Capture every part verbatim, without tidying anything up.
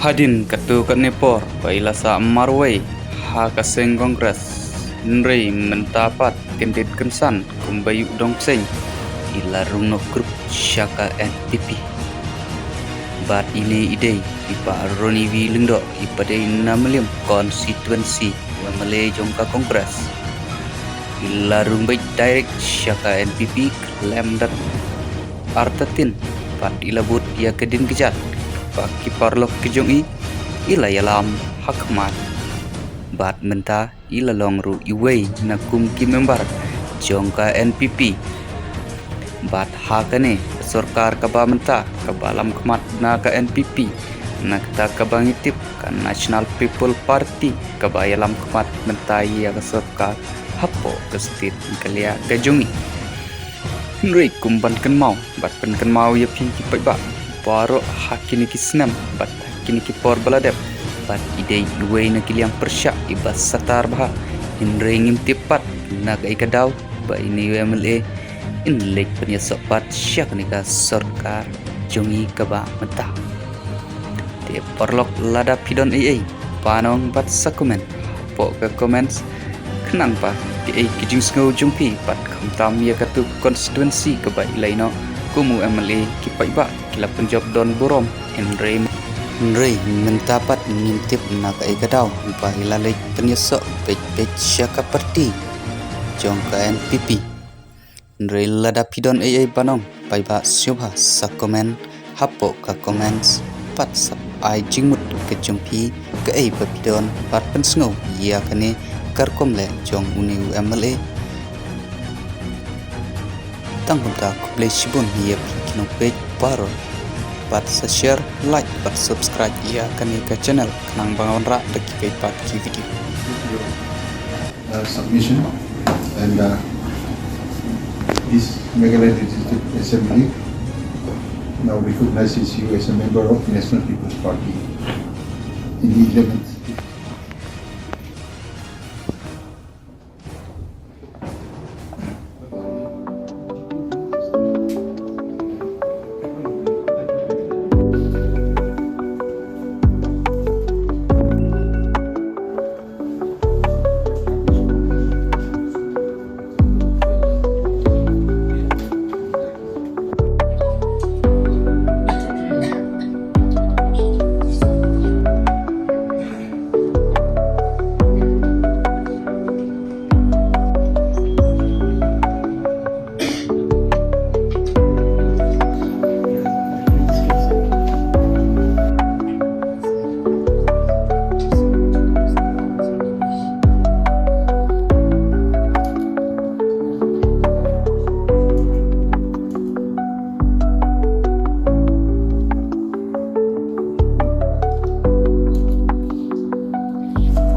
Hadien katto katne por ba i la sah marwei ha ka seng Congress, hynrei mynta pat kyndit kynsan kumba ïoh dong bseiñ, i la rung noh group sha ka N P P. Bad ine i dei i Bah Ronnie V Lyngdoh, i ba dei na Mylliem constituency, u M L A jong ka Congress. I la rung beit direct sha ka N P P khlem da artatien, bad i la bud ïa ka dien kjat ba ki paralok ki jong i, i la ïalam ha khmat. Bad mynta i la long ruh iwei na kum ki member jong ka N P P. Bad ha kane ka sorkar kaba mynta kaba lam khmat na ka N P P, na kata kaba ngi tip ka National People Party kaba ïalam khmat mynta ïa ka sorkar hapoh ka state Meghalaya ka jong i. Hynrei kum ban kynmaw bad pynkynmaw ïa phi ki paidbah baroh, ha kine ki snem bad ha kine ki por ba la dep, bad i dei iwei na ki liang pyrshah i ba satar bha, hynrei ngim tip pat na kaei ka daw ba ine i M L A in leit pynïasoh pat sha kane ka sorkar jong i kaba mynta. Te paralok, lada phi don ei ei ban ong bad sa comment hapoh ka comments, khnang ba kaei ka jingsngew jong phi bad khamtam ïa katu constituency kaba i la ïehnoh kum u M L A, ki paidbah ki la pynjop don burom. Hynrei, hynrei mynta pat ngim tip na kaei ka daw ba i la leit pynïasoh beit beit sha ka party jong ka N P P. Hynrei lada phi don ei ei ban ong, paidbah sngewbha sa comment hapoh ka comments, bad sa ai jingmut ka jong phi kaei ba phi don bad pynsngew ïa kane ka rukom leh jong une u M L A. Tang kumta, khublei shibun ïa phi ki nongpeit baroh, bad sa share, like bad subscribe ïa kane ka channel khnang ban wanrah da kiwei pat ki video. Uh, submission, and, uh, this Meghalaya Legislative Assembly now recognizes you as a member of the National People's Party in the eleventh.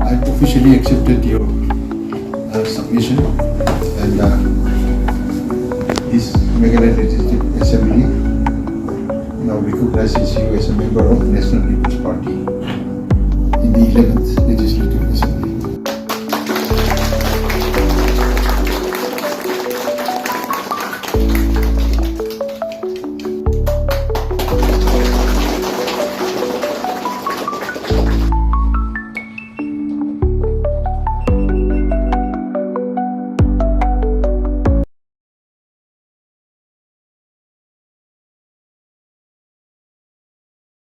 I've officially accepted your, uh, submission, and, uh, this Meghalaya Legislative Assembly now recognizes you as a member of the National People's Party in the eleventh Legislative Assembly.